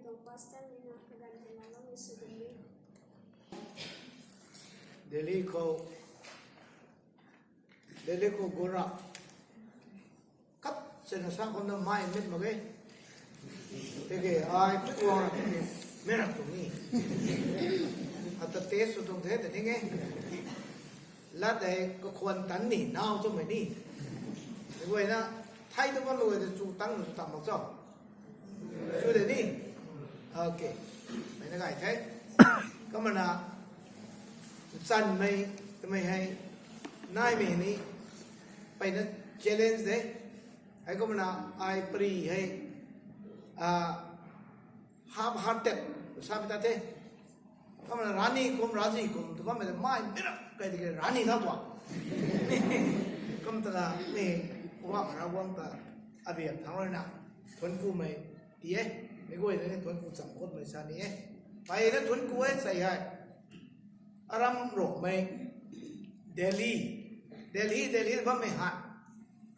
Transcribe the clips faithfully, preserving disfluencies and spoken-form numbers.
Pastor Lina kagan kena long isu ding. Delhi khou, Delhi khou gura kap sena sa khou na mai mit mak e. Tiki ai kuang ra tiki merak tu ni. Ata te su tung the tani nge. Lat dei kakhuan tan ni nau tu mai ni. Guay na thai tu bam lu de chu tang lu tam mak cho. Chu de ni. Okay. Mai na gai the. Kamana chan mai, tamei hei, nai mei ni, pai na challenge de. Hei kumna ai pari hei, ah, half hearted, sa mi ta the. Kamna rani kum, raji kum, tu kamna mai mira, kai de rani na tua. Kum ta la, mi, wa ra wang ta, abi thang rui na, thun ku mai, ti e, mi goi na thun ku cham kot mai sa ni e. Pai na thun ku e, sai hai. Aram ro mai, Delhi, Delhi, Delhi bam mai hai.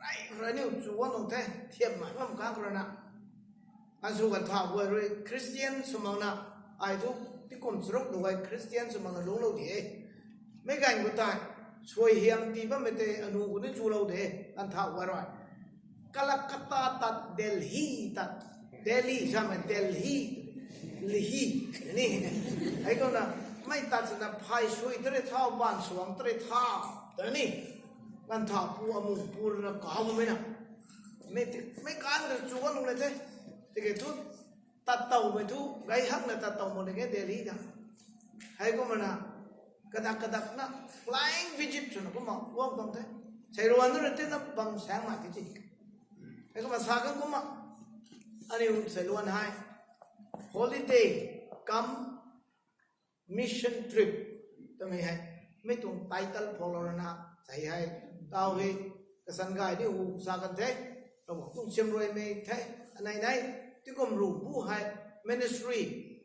Rai, rai niu chu wan nung the, thiam mai bam kang rui na. Azu kan tha guay rui Christian sw mak na, ai thu tikum charuk lu guay Christian sw mak na lung lo di e. Mei gan gu tai, suai hiam ti bam mei te anu gu ni chu lo de, kan tha guay rui. Kolkata tat, Delhi tat, Delhi sa mei Delhi, Delhi, ni. Hei kou na, mei tat sa na phai sui tare thau, ban suang tare thau, ta ni. Kan tha pu amu pu rui na kau mei na. Mei ti, mei kan ta chu kan nung le the. Tiki thu, tat tau mei thu, gai hak na tat tau mo le nge Delhi da. Hei kou mana, kadak kadak na, flying visit sw na kou ma, wang bam the. Seiluan nu na tin na bam sang ma ti ti. Hei kou ma sa kan kou ma, aniu seiluan hai, holiday, cum, mission trip, twmei hei, mei tuang title follow rana, sei hei, tau hei, kasan gay ni hu sa kan the, Ravguangc tuang siam rui mei the, anei nei, tikum ru bu hei, ministry,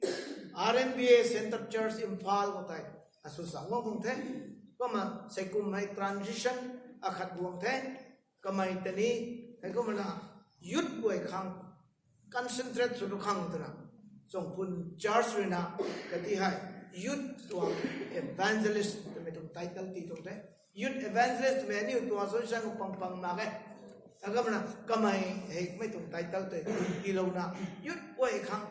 R N B A Centre Church Imphal khou tei, asu sa guang tuang the, kumna seikum hei transition akhat guang the, kamei ta ni, hei kumna youth guay khang, concentrate sw tu khang twna, Chungphun Church rui na, kati hei, youth tuang evangelist twmei tuang title ti tuang the. Youth evangelist twmei aniu tuang association khou pang pang mak e. Akumna kamei hei mei tuang title tei tilouna, youth guay khang,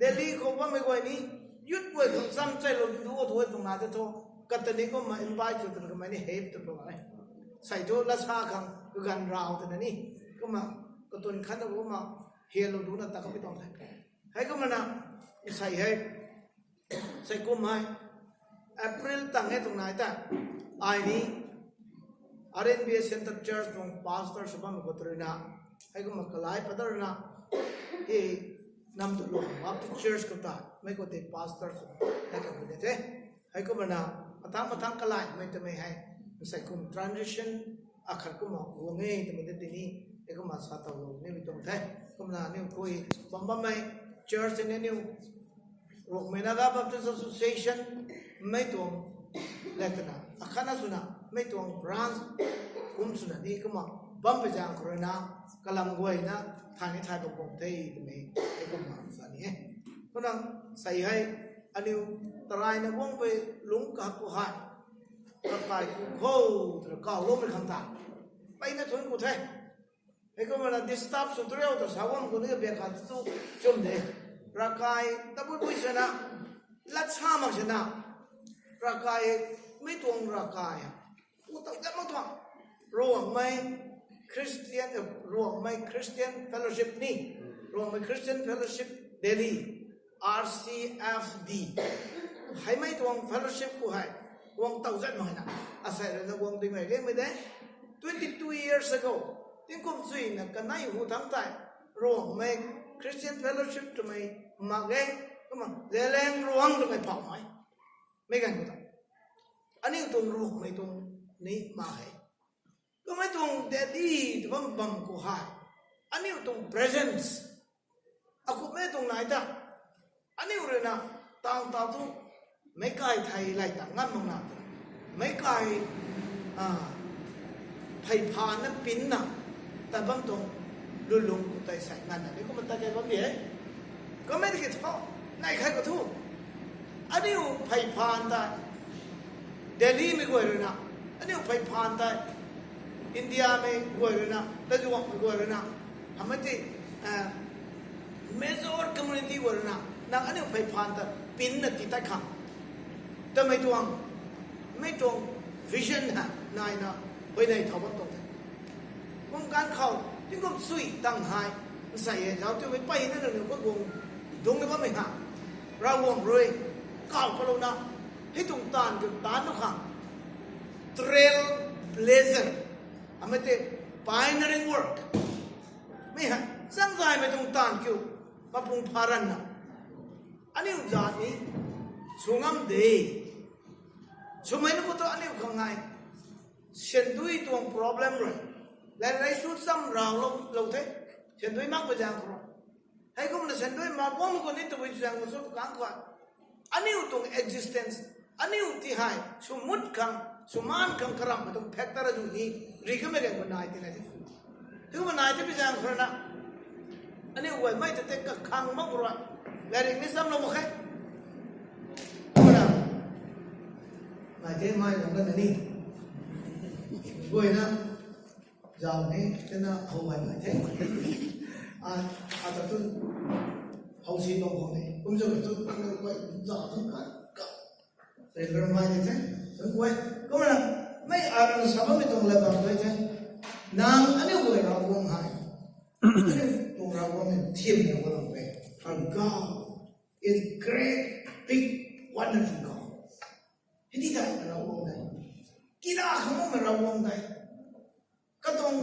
Delhi khou bammei guay ni, youth guay khang cham chailou tu o tu e tuang na te thu, katani kumna invite sw twna kamei ni hep tu tuang e. Sei thu Lhasa khang kaganv rau twna ni, kumna katun khatna kumna hialou duna ta kamei tuang the. Hei kumna, sei hei, seikum hei, April tang e tuang nai ta, ai ni, R N B A Centre Church tuang pastor sw bammei khou rui na, hei kumna kalai patar na, e, Namdulong Baptist Church khou ta, mei khou tei pastor sw na kabui de the. Hei kumna, matang matang kalaimei twmei hei, seikum transition akhat kumna guang e twmei ta tini, hei kumna sa taulou nimei tuang the. Kumna aniu khui bam bammei church ni aniu, Rongmei Naga Baptist Association, mei tuang, le twna, akhatna swna, mei tuang branch, kum swna ni kumna, bammei zaeng khou rui na, kalam guayna, thay ni thay bam bam the twmei, hei kumna sa ni e. Kumna, sei hei, aniu, tarayna guang pei lungc kahak khou hei, ravkai ku khou, twna kauloumei khang ta, mpeyna thun ku the. Hei kumna disturb sw tu riu ta sa guang ku ni bia khat tu chum de. Ravkai tabui bui sana, lat sa mak sana, ravkai, mei tuang ravkai, u tau dat mak tuang. Rongmei Christian, eh, Rongmei Christian Fellowship ni, Rongmei Christian Fellowship Delhi, R C F D. Hei mei tuang fellowship khou hei, guang tau zat mak na, asei rui na guang ding rei liangmei de. Twenty two years ago, tingkum chuina kanei hu thangc tei, Rongmei Christian Fellowship twmei mak e, kumna Zeliangrong twmei phauhmei, mei ganv khou ta, aniu tuang Rongmei tuang ni mak hei. Kummei tuang Delhi tw bam bam khou hei, aniu tuang presence, akumhmei tuang nai ta, aniu rui na, tang tau thu, meic kai thei lay tang ngam mak na, meic kai, ah, phey pha na pin na, tat bam tuang, lulung khou tei sei nganvna ni kumna tat key bam di e. Kamei ki thu, nai khai ka thu. Aniu phey phaan ta, Delhi mei guay rui na, aniu phey phaan ta, India mei guay rui na, tazuak mei guay rui na, hamei ti, eh, major community guay rui na, nang aniu phey phaan ta, pin na ti tai khang. Tamei tuang, mei tuang vision ha, nai na, hui nai thau bam tuang the. Kum kan khou, tingkum sui tang hai, nsai e, zau tiu mei pai na nang ko guang, dung na bam mei ha. Ravguangc rui, kau palou na, hei tuang taanv kiu taanv nu khang. Trailblazer, amei te pioneering work. Mei ha, zangzaymei tuang taanv kiu, mapung pharan na. Aniu zat ni, sw ngam de. Swmei na khou tu aniu khang ngai. Sandui tuang problem rui. Lai lai su cham rau lou, lou the. Sandui mak pa zang khou. Hei kum na sandui mak bam khou ni tabui zang khou su kang khou. Aniu tuang existence, aniu ti hai, sw mut khang, sw maan khang karam tuang factor azu ni, ri kamei reng khou nai ti nai ti. Tiu ma nai ti pi zang khou na. Aniu guay mei ta te kakhang mak rui. Lairik ni cham lou mak khe. Kum na. Nai te mai lou na ni. Guay na. Zau ni, te na hou bai mai the. A, a ta tu hou si bam khou ni. Kum zau tu, kum zau tu ka, ka. Rei ram bai ni the. Kum guay. Kum na, mei a rui sa bammei tuang la bam tu the. Nang aniu guay Ravguangc hai. Aniu tuang Ravguangc ni thiam na guang pe. Our God is great, big, wonderful God. Hei ti dai Ravguangc dai. Kida khang mei Ravguangc dai. Katuang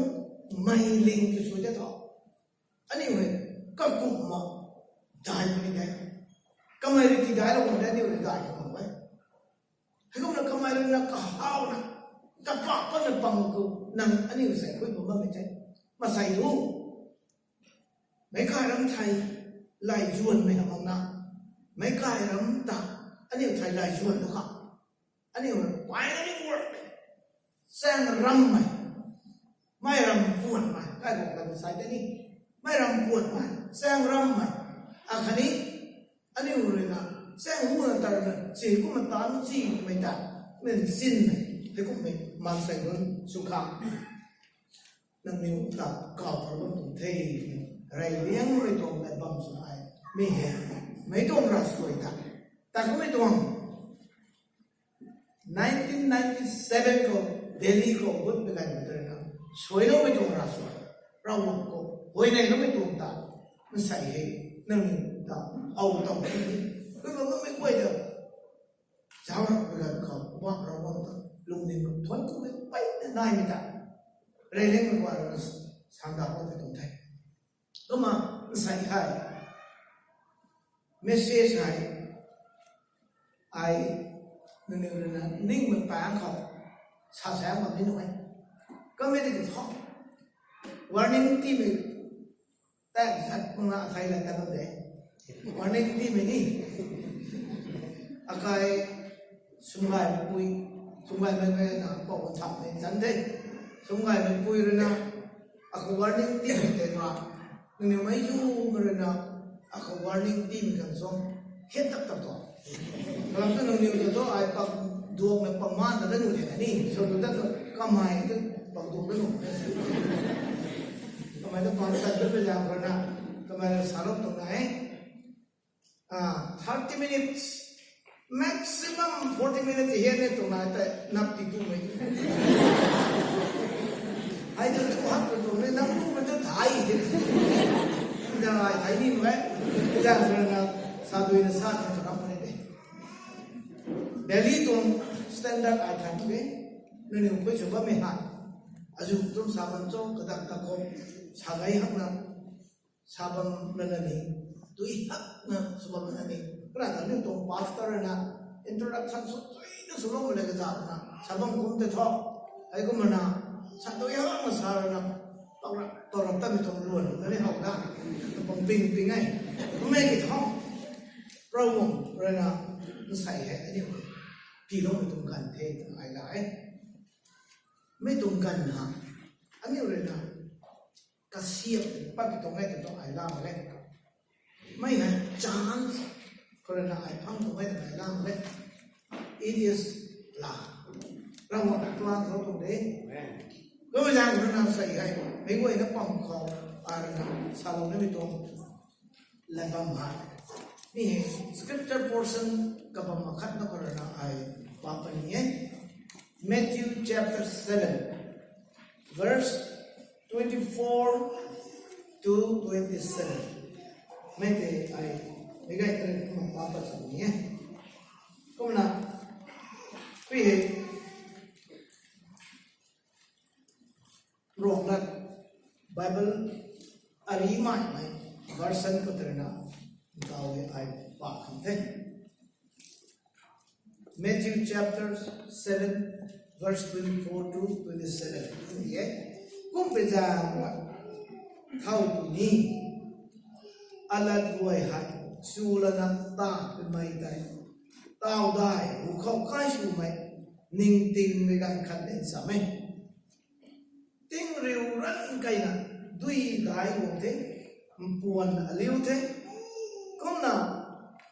mei ling tu sui de tho. Aniu hei, kakumna, dai puni de. Kamei rui ti dai lou kum de, aniu rui dai ka bam e. Hei kumna kamei rui na kahaw na, kapak pat na pang khou, nang aniu sei khui bam bammei the. Masei thu. Meic kai ram thei, lay zuanmei na mak na. Meic kai ram ta, aniu thei lay zuan lu kha. Aniu pioneering work. Chaeng rammei. Mei ram puanmei. Kai bok ta sai de ni. Mei ram puanmei. Chaeng rammei. Akhatni, aniu rui na, chaeng hu na tar na, si kumna ta nu si mei ta. Mei sinmei. Hei kummei, maansei nunc sw kha. Nangniw ta kaw phalou bam tuang the, rey liang rui tuang lat bam sw ai. Mi hei, mei tuang ravsuai ta. Ta kummei tuang, nineteen ninety-seven khou, Delhi khou, gut mei ganv mei tei na, suailoumei tuang ravsuai. Ravguangc khou, huayneyloumei tuang ta, nsei hei, nangniw ta, au tau hei, hui bam bammei guay ta. Zauc rap mei ganv khou, Poubauhmei Ravguangc ta lungning khou thuanc kummei peyna naimei ta, rey liang mei guay rui na sangdauh bammei tuang the. Kumna, nsei hei, message hei, ai, nangniw rui na ningmei pang khou, sa sa bam ni nuh e. Kamei tiki thu, warning tiimei, tak zat mak na athei la ta bam de. Warning tiimei ni. Akai, sumgaymei pui, sumgaymei na pou thapmei zan de. Sumgaymei pui rui na, akhou warning tiimei tei ra. Nangniw mei zu mei rui na, akhou warning tiimei kan suang, hiat tap tap tuang. Kalam tu nangniw ta thu ai pak duak na pak maan ta ta nu de na ni, so tu ta tu kamei tu pak duak ta nu. Kamei tu pak ta tu pe zang khou na, kamei rui salou tuang na e. Ah, thirty minutes, maximum forty minutes hian e tuang na tei nap ti tumei. Ai tu thu hak tu tuang ni, nap tumei tu thai de. Zang ai thai ni nuh e. Zang rui na sa dui na sa tuang tu nap ni de. Delhi tuang standard ai than tu e. Nangniw pui sw bammei hei, azu tuang sa bam cho, kadak ta khou, sa gay hak na, sa bam lana ni, dui hak na sw bam lana ni. Kara ta ni tuang pastor na, introduction sw chui na swlou le kazat na, sa bam kum tei thu. Hei kumna, sa dui hak na sa rana, tau ra, tau ra ta mi tuang luan na ni how na, tuang ping ping e. Kummei ki thu. Ravguangc rui na, nsei hei, aniu, tiiloumei tuang ganv the, ai la e. Mei tuang ganv ha, aniu rui na, kasiam, pat ki tuang e, tuang ai la mak e. Mei hei chance khou rui na ai phang tu mei ta nai lang le. It is la. Ravguangc na tuang khou tu de. Kum zaeng rui na sa hei, mei guay na pam khou, ai rui na salou nimei tuang lat bam hei, mi hei scripture portion kabam makhat na khou rui na ai pa puni e. Matthew chapter seven, verse twenty-four to twenty-seven. Mei tei ai, mei gay tei kumna pa pa cham ni e. Kumna, pui hei, Ruang lat Bible ari mai mai version khou tei rui na, ntau e ai pa khang the. Matthew chapter seven, verse twenty-four to twenty-seven. Kum e, kum pe zaeng rui, thau puni, alat guay hei, su lana ta pumei tei, taw dai, hu khou kai swmei, ningtingmei ganv khat le sa e. Tingriu ranv keyna, dui dai guang the, mpuan aliu the, kumna,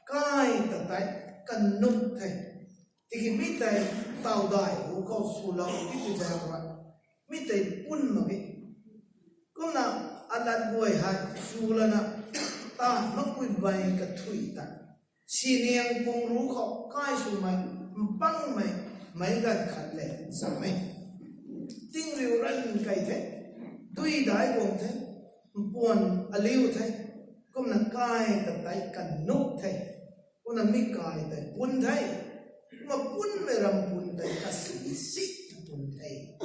kai ta tei, kanuk the. Tiki mi tei, taw dai, hu khou swlou, tiki zaeng rui, mi tei pun mak e. Kumna, alat guay hei, su lana, ta makpui bai kathui ta, siniang pung ru khou kai swmei, mpangmei, meic ganv khat le sa e. Tingriu ranv key the, dui dai guang the, mpuan aliu the, kumna kai ta tei kanuk the, kumna mi kai tei pun the, kumna punmei ram pun tei kasi si pun the.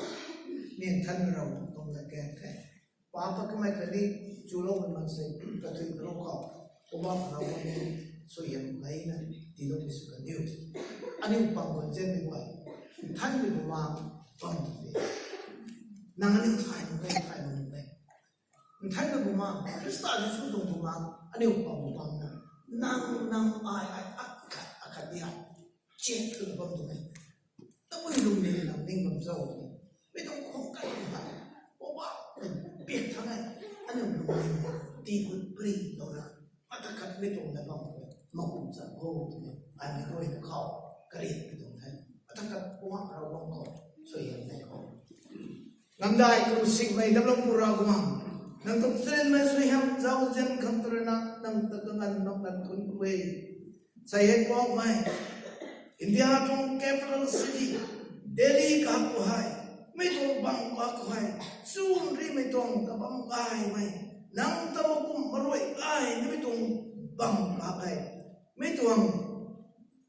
Ni Nthanmei Ravguangc tuang latkaeng the. Pa pat kamei khatni chulou bam mak se, kathui kalou khou, Poubauhmei Ravguangc suaihiam gayna tiilou ni sw kan diu. Aniu pang khwan zianmei guay, Nthanmei Bumaengh pang tu de. Nang aniu thay nunc e, thay nunc e. Nthanmei Bumaengh, Khrista Jisu tuang Bumaengh, aniu pang pang na, nang, nang ai ai akhat akhat di hei, check twna bam tu e. Tabui lungning nang ning bam zau. Mi tuang khou kai hei, Poubauhmei, piak thang e, aniu lungning, tii gut pri lou na, mata khat mi tuang na bam tu e, makum sa khou tu e, ai mi rui na khou, karianmei tuang the, mata khat Poubauhmei Ravguangc khou, suaihiam nei khou. Ngamdai karu singmei daplou pu Ravguangc, nang tuang charinmei suaihiam zauzian khang tei rui na, nang ta kanganv nang na thun ku e. Sei hei Poubauhmei, India tuang capital city, Delhi kakhou hei, mi tuang bam kakhou hei, chwn rimei tuang kabam gaymei, nang ta makum maruai gay nimei tuang bam kakhou hei, mi tuang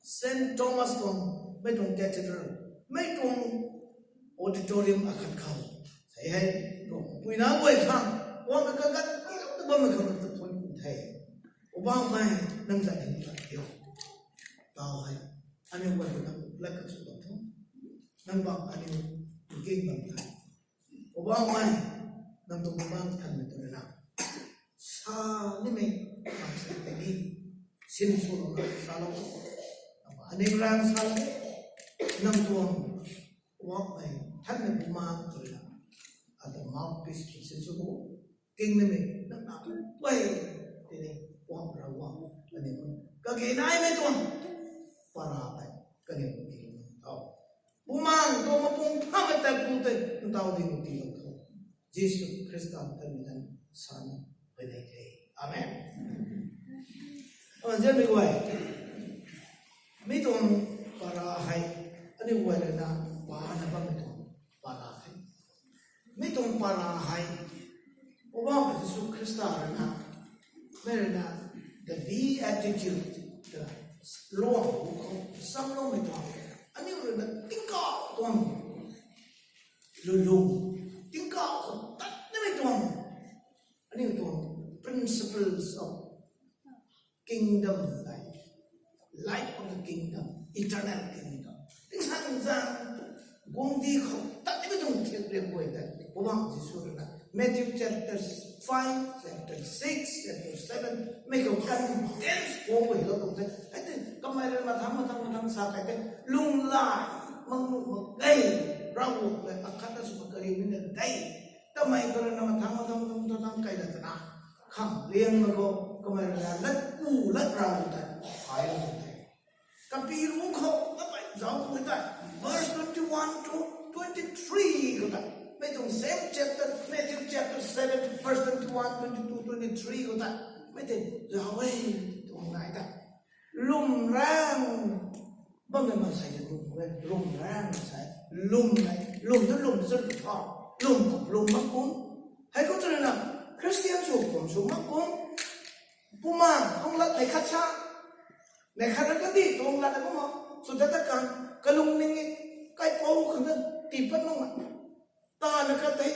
Saint Thomas tuang, mi tuang cathedral, mi tuang auditorium akhat khou, sei hei, puina guay khang, guang kaganv tiilou ta bammei khang ta thun ku the. Poubauhmei, nang zat hei ta diu. Taw hei, aniu guay ta lat kachu bam tho. Nang bam aniu ging bam the. Poubauhmei, nang tuang Bumaengh Nthanmei tu rui na, sa nimei, bam sa tei ni, sinswlou na salou, aniu rang salou, nang tuang, Poubauhmei, Nthanmei Bumaengh tu rui na, ata mouthpiece tu sinsw bo, king nimei, nang na tu pey, tini, Poubauhmei Ravguangc, kaniw, kage naimei tuang, para tei, kaniw tiilou tho. Bumaengh tuang mapung phamei tat pu tei, ntau ding tiilou tho. Jisu Khrista Nthanmei zanc sana, huayney the. Amen. Amen, zianmei guay. Mi tuang para hei, aniu guay rui na, pana bammei tuang para hei. Mi tuang para hei, Poubauhmei Jisu Khrista rui na, mei rui na, the beatitude, the luang hu khou, samloumei tuang, aniu rui na tingkauh tuang, lulung, tingkauh khou tat nimei tuang, aniu tuang principles of kingdom, like, life of the kingdom, eternal kingdom. Tingsaengzaeng guangcdic khou tat nimei tuang thiak riak guay tei, Poubauhmei Jisu rui na, Matthew chapter five, chapter six, chapter seven, mei khou condense guang guay lou tuang the. Hei tei, kamei rui mathang, mathang, mathang sa kai tei, lunghlaic, mangnuh mak ge, Ravguangc le akhat na sw mak kari mi na tei. Kamei khou rui na mathang, mathang, mathang, mathang kai na twna, khang liang na khou, Kamei rui na lat ku lat rau tei, hai rau tei. Kapi ru khou, kapai zau ku tei. Verse twenty-one to twenty-three khou tei. Mei tuang same chapter, Matthew chapter seven, verse twenty-one, twenty-two, twenty-three khou tei. Mei tei zau e, tuang nai tei. Lwm rang. Bam na maansei tei lwm e, lwm rang maansei. Lwm e, lwm tu lwm tu zan tu tha. Lwm tu lwm mak kum. Hei kum tu na, Christian sw kum sw mak kum. Puma, hong lat nei khat sa. Nei khat na kandih tuang lat na kumna. Sw dat ta kan, kalung ning e, kaipou khang na, tii pat mak ma. Ta na khat tei,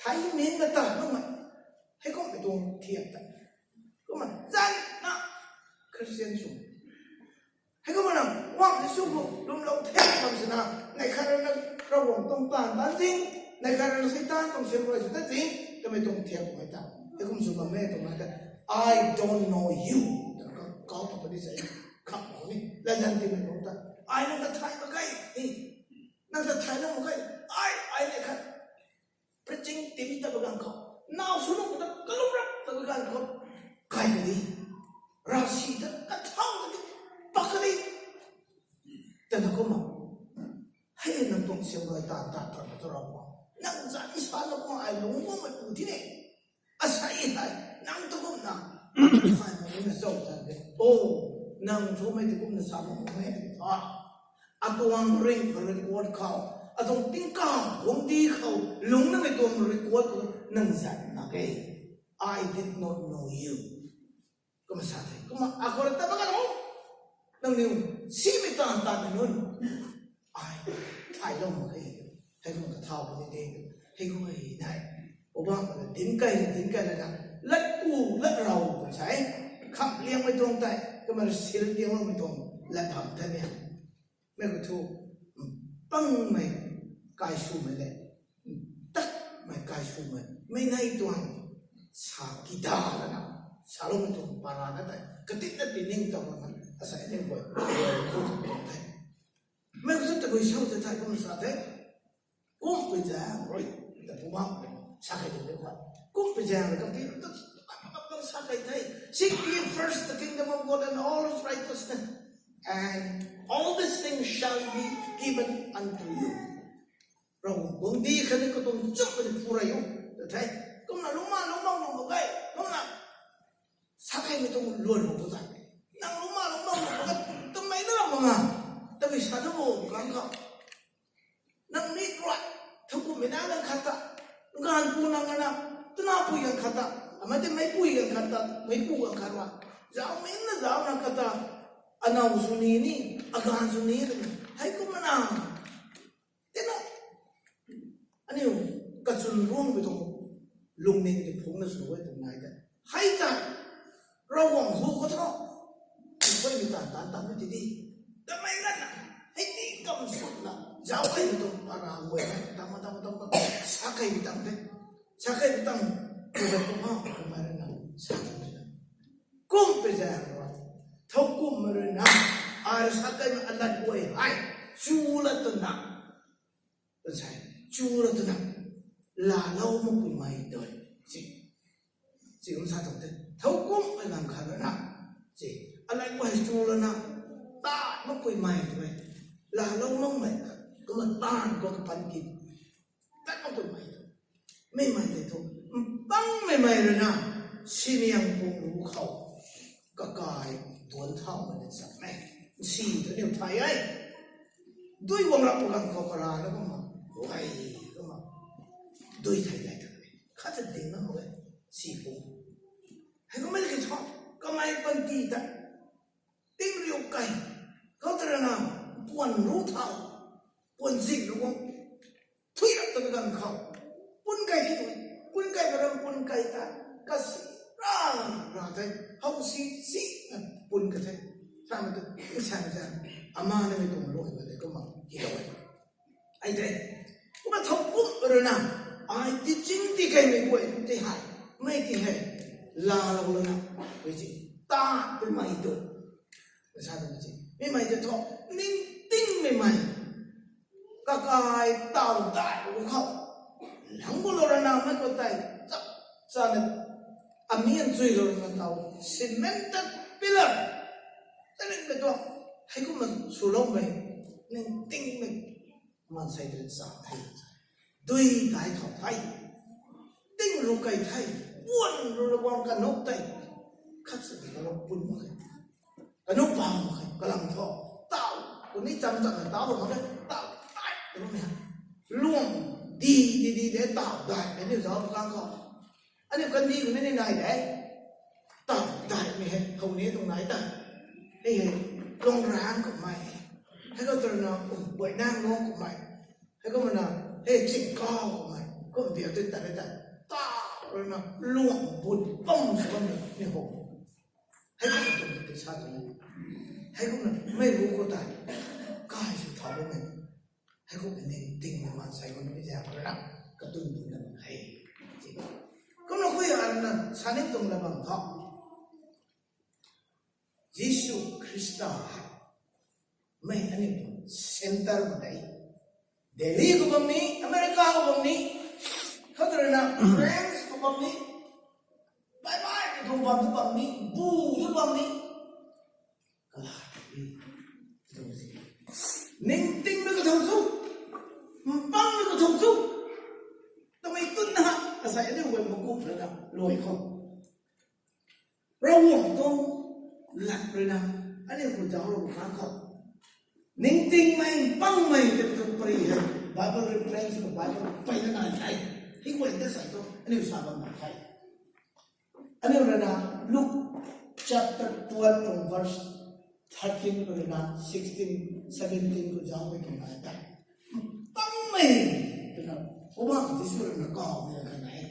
thai min na ta mak ma. Hei kum mei tuang thiak ta. Kumna, zan na, Christian sw. Hei kumna, wang ni sw kum, lwmlou the kam sina, nei khat rui na, Ravguangc tuang taanv tan zing, nei khat rui na Seitaan tuang siam rui sw tan zing, twmei tuang thiak mei ta. Hei kum sw bam e tuang mei ta. I don't know you. Twna kau, kau ta puni sa, kham mak ni, latzan tiimei tuang ta. Ai nang ta thay mak ge, ni. Nang ta thay mak ge, ai, ai nei khat. Preaching team ta bagang khou. Nau sw nung ta kalum rap ta bagang khou. Kai ka di. Ravsic ta kathau ta di. Pak ka di. Twna kumna. Hei nang tuang siam rui ta, ta, ta, ta, ta rau ma. Nang zan sa na kumna ai lung kumna pu thi ne. Asei hei, nang tu kumna. Ai ma na zau zan de. Oh, nang thu mei tu kumna sa mak kum e ta. Atuang ring record khou, atuang tingkauh guangcdic khou, lungc namei tuang record khou nang zat mak ge. I did not know you. Kumna sa the. Kumna akhou ta mak ka lo. Nangniw simei taanv taanvmei nunc. Ai, thaylou mak ge. Hei kumna kathau puni de. Hei kumna hei nai. Poubauhmei na dinc kai na, dinc kai na na. Lat ku, lat rau tw sa e. Kham liangmei tuang tei. Kumna sil liangloumei tuang. Lat bam tei mei. Mei khou thu, mpangmei kai swmei le, ntakmei kai swmei, mei nei tuang sa kida lana, saloumei tuang para na tei, katit na pi ning tau lana, asei aniu guay, khu tuang tuang the. Mei khou thu tabui sau te thei kum sa the. Kumpui zaeng rui, ta Poubauhmei sa kei tuang de kha. Kumpui zaeng rui kampi rui tu, sa kei the. Seek ye first the kingdom of God and all his righteousness, and all these things shall be given unto you. Ravguangc guangcdic khatni katuang chuk khatni phu rey o, ta the. Kumna lungc ma lungc bam lungc bam ge, kumna sa keimei tuang luan lungc tu ta. Nang lungc ma lungc bam lungc bam ge, twmei na ram mak nga, tabui sa tu bo kang khou. Nang ni rui, thowkumhmei na ganv khat ta, gaanv pu nang na, twna pui ganv khat ta, amei tei meicpui ganv khat ta, meicpu ganv khat rui. Zauc min na zauc na khat ta, anow sw ni ni, agaanv sw ni twmei, hei kumna na. Tina, aniu, kachwn ruangmei tuang, lungning tei phungc na sw e tuang nai ta. Hei ta, Ravguangc hu khou thu, mpeyna taanv taanv taanv ti di. Tamei ganv na, hei ti kam sut na, zauc keimei tuang para guay na, tang ma tang ma tang ma, sa keimei tang the. Sa keimei tang, tu ta tu ma, kumna rui na, sa tang the na. Kumpui zaeng rui, thowkumhmei rui na, ai rui sa keimei alat guay hei, chu la twna. Tw sa, chu la twna, laalou makpuimei tei, si, si kum sa tuang the, thowkumhmei ganv khat rui na, si, alat guay chu lana, taanv makpuimei tei, laalou makmei, kumna taanv khou kapanty, tat makpuimei tei, meimei tei thu, mpangmeimei rui na, simiang pung ru khou, kakai tuan thaumei na cham e, nsi tu niw thay e. Dui guang rap ganv khou karana kumna, guay, kumna, dui thei nai ta e. Khat ta ding na mak e, si pung. Hei kummei ki thu, kamei panty ta, tingriu kai, khou ta rana, puan ru thau, puan zing ru guang, thui rap ta ganv khou, pun kai the tu, pun kai na ram pun kai ta, kasi, ra, ra the, how si, si, na, pun ka the, sa na tu, nsan zan, ama na mei tuang luan na tei kumna, hi lou e. Ai tei, kumna thowkumhmei rui na, ai teaching ti keimei guay tei hei, mei ti hei, laalou lana, mei ti, taanv puimei tu. Sa tu mei ti, meimei tei thu, ningtingmeimei. Kakai taw dai ru khou, lang bu lou rana mei khou tei, chap, chana, Amian chui lou na tau, cemented pillar. Tarinmei tuang, heikumna swloumei, ningtingmei, maansei tei chang the. Dui dai thau the. Ting ru kai the. Puan ru na guang kanuk tei. Khat sa di kalou pun mak khe. Kanuk pa mak khe. Kalam thu. Tau. Kuni cham cham na tau mak khe. Tau. Tai. Luang. Di, di, di, de tau. Dai. Aniu zauc kang khou. Aniu kandi khou ni nai de. Tau, daihmei hei, khou ni tuang nai ta. Hei hei, luang rang kummei. Hei khou tw rui na, um, buainang luang kummei. Hei khou na, hei chingkau kummei. Kum biak tei ta, ta. Tau rui na, luang bun pam sw bam ni ho. Hei khou na tuang tei sa tuang. Hei khou na, mei bu khou ta. Kai sw thau bammei. Hei khou ningtingmei maansei khou ni zauc rui na, katun bun na hei. Kumna khui a rui na, sa ni tuang la bam thu. Jisu Khrista hei, mei aniu tuang center mak de. Delhi khou bam ni, America khou bam ni, khat rui na France khou bam ni, bai bai khou bam thu bam ni, bu thu bam ni. Kala, ningtingmei kathau chu, mpangmei kathau chu, twmei tun na, asei aniu guay makup rui na, luai khou. Ravguangc tuang lat rui na, aniu khou zauc rou khang khou. Ningtingmei, mpangmei, tei tu pari hei, Bible reference khou Bible peyna nai the. Hei guay ta sei tu, aniu sa bam mak the. Aniu rui na Luke chapter twelve from verse thirteen rui na sixteen, seventeen khou zauc mei tuang nai ta. Mpangmei, twna, Poubauhmei Jisu rui na kawmei kha nai.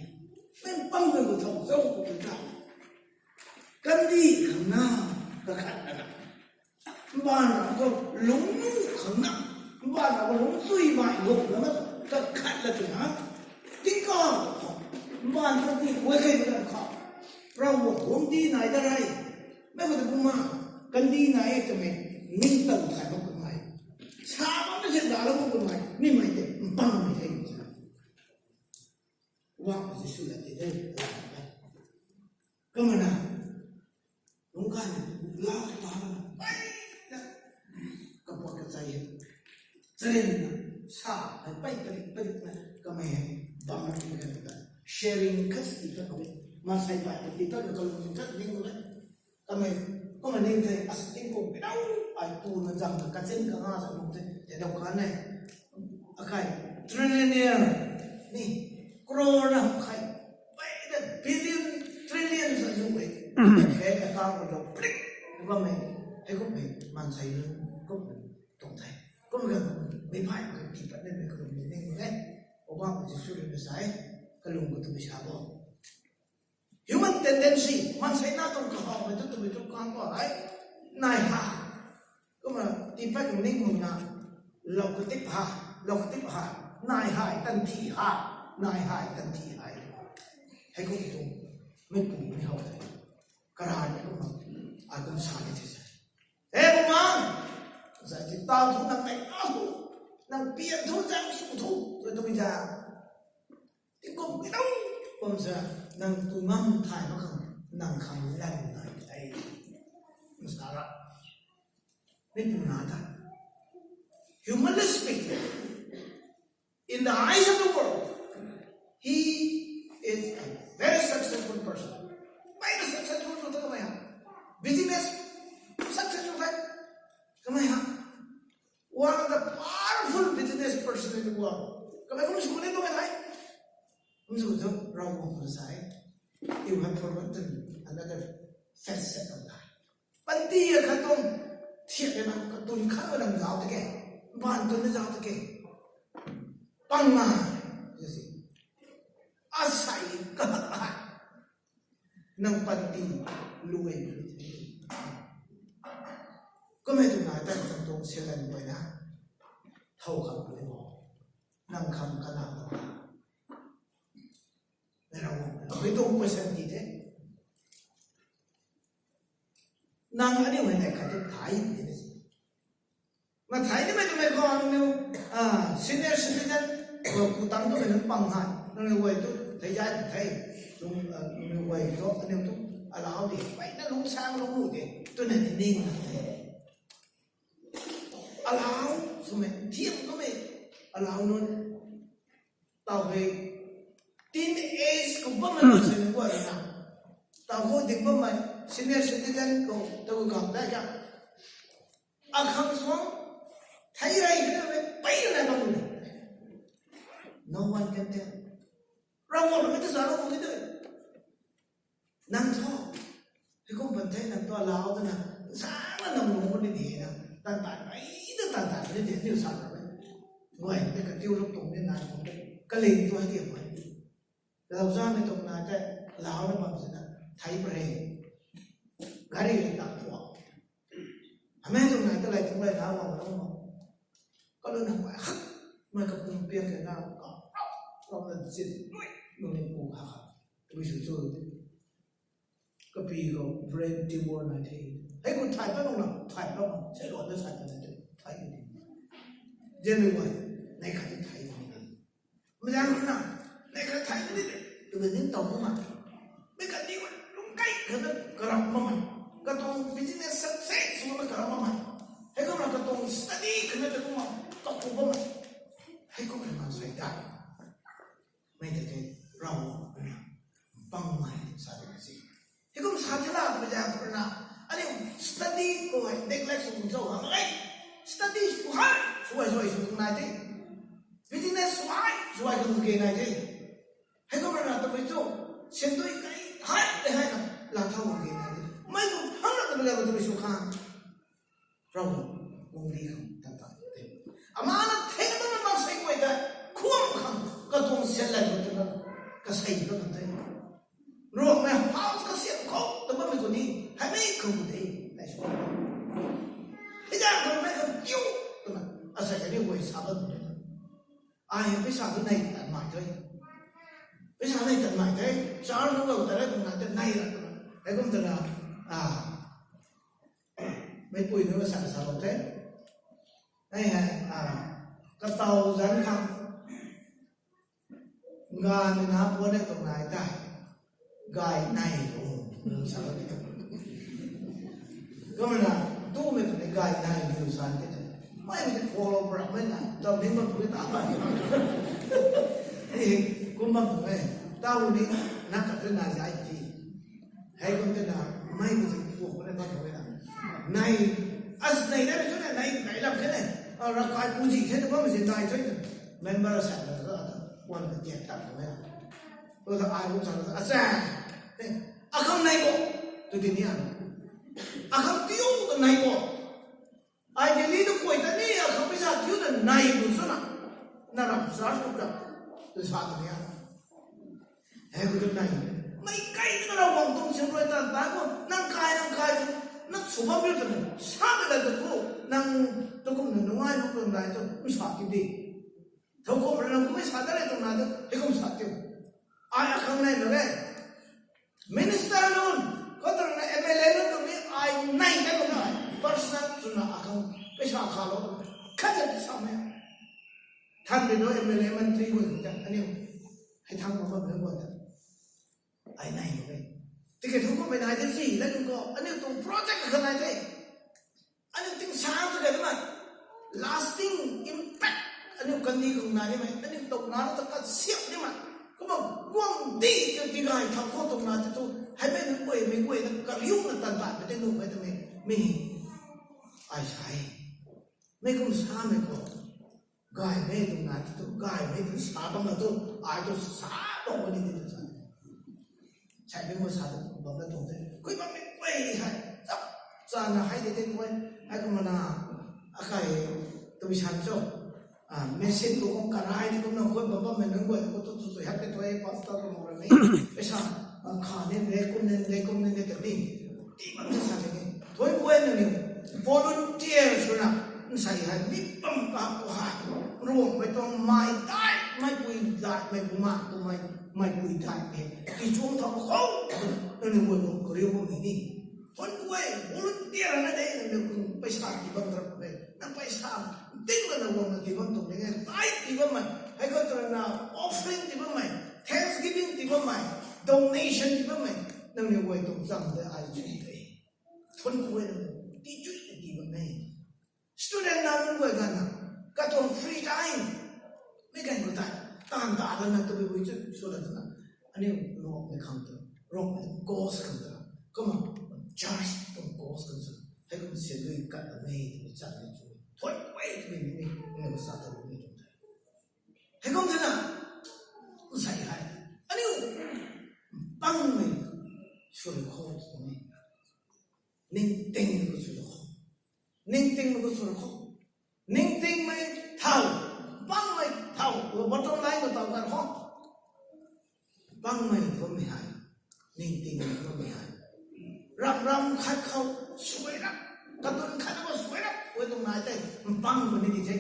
Mei mpangmei khou thau zauc khou ta. Kandih khang na, kakhat na na. Mbaanv khou lungc khang na, mbaanv khou lungc chui mai lung na, kakhat la twna. Tingkauh khou, mbaanv khou ti guay khe kan khou. Ravguangc guangcdic nai da rei. Mei khou ta kumna, kandih nai e twmei, ningtow thay bam kummei. Sa bam na zin da lou bam kummei, mi mei tei, mpangmei the. Poubauhmei Jisu la tei de. Kumna, lungc kan, lau ta, pai, ta, kapua kachai e. Charynna, sa, pai, pai, pai, pai, na, kamei, bam na, sharing khat ti ta, kamei, maansei bai, ti ta, kalung khat ning, kamei, Kamei, kamei ning the, as tingkum pinou, ai tu na zang ta kachin ka nga sa lung the, te dau kan e. Akai, trillionaire, ni, crore na kai, pai na billion, trillion sa zu e. Bank account khou lou, plik, bam e, hei kum e, maansei lung, kum e, tuang the. Kum e, mei pai, mei pi pat ne, mei kalung ni ning e. Poubauhmei Jisu rui na sa e, kalung khou tu sa bo. Human tendency, maansei na tuang kahawmei tu twmei tu kang khou hei, nai ha. Kumna, tii pat ning muna, lou katip ha, lou katip ha, nai hai, tan thi ha, nai hai, tan thi hai. Hei kum tu, mei pu mei how the. Karan kumna, ai kum sa ni the sa. E bumaengh, zai ti tau thu nang nei tau thu, nang pian thu, zang sw thu, tu twmei za. Tingkum pinou, kum sa, nang tu ngam thay mak khang, nang khang lan nai the. Masa ra. Mei pu na ta. Humanly speaking, in the eyes of the world, he is a very successful person. Very successful person kamei ha. Business successful the. Kamei ha. One of the powerful business person in the world. Kamei kum sw ni tu kamei thei. Kum sw tu Ravguangc khou sa e. You have forgotten another facet of life. Panty a khat tuang thiak e na, katun khat a nang zauc ta ke. Mbaanv tun na zauc ta ke. Pang na. Asei ka ha. Nang panty luai. Kumei tu na tan tan tuang selan guay na. Thow khang lu bo. Nang khang kana na. Mei Ravguangc, mei tuang question ti the. Nang aniu hei nei khat tu thay ti ni. Ma thay nimei twmei khou nangniu, ah, senior citizen, khou ku tang twmei nunc pang hei, nangniu guay tu thei zai the. Lung, uh, lung guay thu aniu tu alau di, pai na lung sang lung lu di, tu na ni ning na the. Alau swmei, thiam kamei, alau nunc, tau hei, teenage khou bammei nunc sini guay na, tau hou dik bammei, senior citizen khou, tau khou gam dai ka. Akhang suang, thei rei kina mei, pai na bam ni. No one can tell. Ravguangc na mei ta sa lou kum ni de. Nang thu, hei kum pan the nang thu alau twna, sa na nang lung kum ni de na, tan tan mei na tan tan ni de, niu sa na mei. Guay ni ka tiu lou tuang ni na kum ni, ka ling tu hei tiam mei. Lau za mei tuang na te, lau na bam sina, thei pare. Gari le tak pua. Amei tuang na te lai tuang lai lau bam na bam. Ka lu na guay hak, mei ka pum piang ke na, ka, ka na zin, nui, nui ni pu ha ha. Tui su chu. Kapi khou brain tumor nai the. Hei khou thay pat lou na, thay pat lou, sei lou na thay pat na the, thay ni. Gen mei guay, nai khat ni thay ni. Mei zang na, nai khat thay ni de, tu ka ning tau ma. Mei ka ni wa, lung kai khat na, karam ma ma. Katuang business success ma karam ma ma. Hei kum na katuang study khat na ta kum ma, ta kum ma. Hei kum na ma sai ta. Mei tei tei, Ravguangc na, pang mei sa de si. Hei kum sa the la, mei zang na, aniu study khou hei, neglect sw kum cho, ha, mei. Study sw hei, sw hei, sw hei, sw nai the. Business sw hei, sw hei, kum ke nai the. Hei kum na, tabui cho, sentui kai, hei, hei, hei na, la thau kum ke nai the. Mei kum hang na, tabui la, tabui sw khang. Ravguangc, guang di khang, tan tan the. Ama na theng na na sei guay ta, khuam khang, katuang sian lai khou twna, ka sei na kan the. Ravguangc mei hau ka sian khou, ta bammei khou ni, hei mei khang de, hei sw. Hei zang khou mei khang tiu, twna, asei hei ni guay sa bam de. Ai hei paisa tu nai tan mai the. Paisa nai tan mai the. Char nu lou ta rei kum na te nai ra twna. Hei kum twna, ah, meipui nu sa sa lou the. Hei hei, ah, katau zan khang. Nga ni na puan e tuang nai tei. Gay nai lou, sa lou ti tu. Kumna, tu mei tu ni gay nai lou sa ti tu. Mei mei ti follow pra mei na, tau ni ma pui ta ba. Hei, kum bam tu mei. Tau ni, na ka tu na zai ti. Hei kum tu na, mei mei ti follow pra mei tu mei na. Nai, as nai na tu na, nai kai lam ke na. Ra kai pu ji the tu bam si nai tu. Member sa na tu, wan ka tiak tak tu mei na. Ko ta ai kum sa ta, acha. Eh, akhang nai bo. Tu ti ni a. Akhang tiu ta nai bo. Ai ke ni tu koi ta ni, akhang paisa tiu ta nai bo swna. Na ram sa ko ta. Tu sa ta ni a. Hei ko tu nai. Mei kai na Ravguangc tuang siam rui ta, ta ko, nang kai, nang kai, nang sw bam tiu ta, sa ta la ta ko, nang tu kum na nungai bam kum nai tu, sa ti di. Thow kum rui nang kumei sa ta le tuang na tu, hei kum sa tiu. Ai akhang nai na le. Minister nunc, katuang na M L A nunc tuang ni ai nai ta mak na. Personal swna akhang paisa kha lou. Khat sa sa mei. Than de no M L A mantri gun ta, aniu. Hei thang ma bam na gun ta. Ai nai mak e. Tiki thu kummei nai the si, la nunc ko, aniu tuang project kha nai the. Aniu ting sa tu de mei. Lasting impact. Aniu kandih khang nai ni mei. Aniu tow na ta kasiam ni mei. Kumna guang di ka ti gay thau khou tuang na ti tu. Hei mei nunc guay, mei guay na kariu na tan tan mei te nunc mei ta mei. Mei. Ai sa e. Mei kum sa mei ko. Gaymei tuang na ti tu, gaymei tuang sa bam na tu, ai tu sa bam ni ti tu sa. Sai ni mo sa tu bam na tuang te. Kui bam ni kui hai. Chap chana hai de te tu ai. Ai kumna akai tu san cho. Ah, machine ko kong karai ti kumna khut bam bam mei nunc guay ko tu tu tu hak te tu ai pastor ko mo ra mei. Paisa, ah, kha ne de, kum ne de, kum ne de ta ni. Ti bam sa sa ni. Thoi guay na ni. Volunteer swna. Nsai hai mi bam ka ko hai. Ruang mei tuang mei dai, mei pui dai, mei puma tu mei, mei pui dai mei. Ti chuang thau khou. Nang ni guay bam kariu bam ni. Thon guay, volunteer na de, nang ni kum paisa ti bam rap mei. Nang paisa, ting la na guang na ti bam tuang ni ngai. Tai ti bam mei. Hei ko tu na offering ti bam mei. Thanksgiving ti bam mei. Donation ti bammei, nangniw guay tuang cham de ai chu de. Thun ku e nang ti chu ti bam e. Student na nunc guay ganv na, katuang free time, mei kan ku tei, taanv ta lana tabui bui chu sw la twna, aniu Ruangmei khang ta, Ruangmei tuang cause khang ta, kumna church tuang cause khang sw, hei kum si lui kat ta mei twmei chat ni chu, thun ku e twmei ni, aniu sa ta lu ni tuang tei. Hei kum thena, nsei hei, aniu pangmei sw rui khou twmei, ningtingmei khou sw rui khou, ningtingmei khou sw rui khou, ningtingmei thau, pangmei thau, bottom line khou tau kan khou, pangmei bammei hei, ningtingmei bammei hei, ram ram khat khou sui rap, katun khat khou sui rap, ui tuang nai tei, mpang bam ni di the.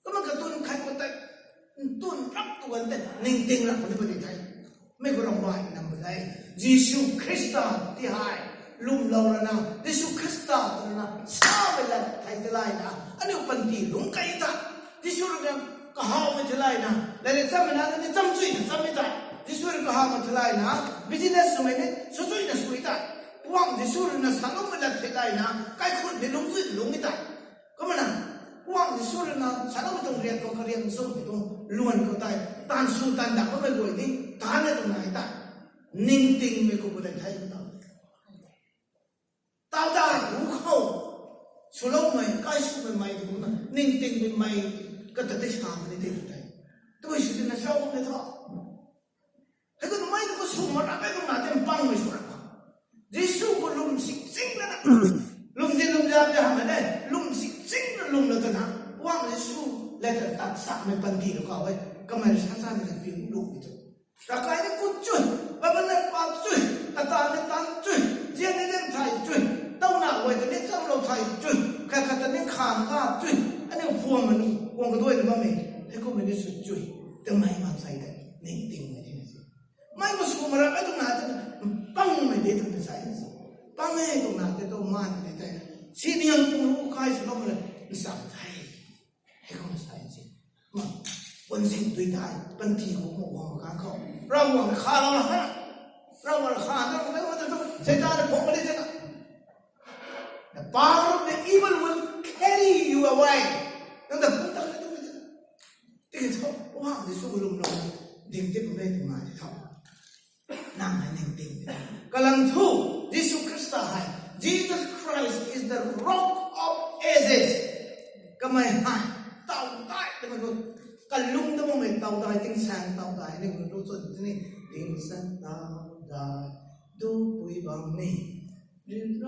Kumna katun khat khou tei, ntun rap tu kan tei, ningting rap ni bam di the. Mei khou ram bai nam bam de. Jisu Khrista ti hei, lwmlou rana, Jisu Khrista twna, samei lat thei ta layna, aniu panty lungc kai ta. Jisu rui na kahawmei thei layna, lairik chammei na ni cham chuina chammei ta. Jisu rui kahawmei thei layna, business swmei ni sw chuina sui ta. Wang Jisu rui na saloumei lat thei layna, kaikhunc ni lungc chuina lungcmei ta. Kumna, Wang Jisu rui na saloumei tuang riak khou kariak swmei tuang luan khou tei, taanv sw taanv dak bammei guay ni, taanv na tuang nai ta. Ningtingmei khou pu dei thei ta. Tau dai, ru khou. Swloumei, kai swmei mei ti kumna, ningtingmei mei, kata tei samei ni tei tei. Tabui sw tina sau kum ni thu. Hei khou mei tu khou sw mak rap e tuang na tei mpangmei sw rap khou. Jisu khou lwm sik sing lana. Lwm di lwm za de hamh e, lwm sik sing na lwm la twna. Wang Jisu, letter tat sakmei panty lou khou e. Kamei sa sa ni kan pi lwm di tu. Ravkai ni kut chui, Bible ni pak chui, kata ni tan chui, zian ni zian thai chui, tauna guay ta ni chaulou thai chui, khat khat ta ni khang ka chui, aniu phuam manu, guang kaduai na bammei, hei kummei ni sw chui, twmei maansei tei, ningtingmei di na si. Mei khou sw mak rap e tuang na tei, pangmei de tuang tei sa si. Pang e tuang na tei tu maan tei tei, siniang tuang ru kai swloumei le, nsam thei. Hei kum sa si. Puanzing dui tei, panty khou mak guang mak kan khou. Ravguangc rui khalou la ha. Ravguangc rui kha na, mak kan khou tu, Seitaan rui phungc mak di thena. The power of the evil will carry you away. Nang ta phungc ta na tu thena. Tiki thu, Wang Jisu khou lwmlou, ding tei kum e tuang na tei thu. Nang hei ningting. Kalam thu, Jisu Khrista hei, Jesus Christ is the rock of ages. Kamei hei, taw dai, kamei khou, kalung ta bammei taw dai, tingsaeng taw dai, ni khou tu chwn tini, tingsaeng taw dai, dupui bam ni.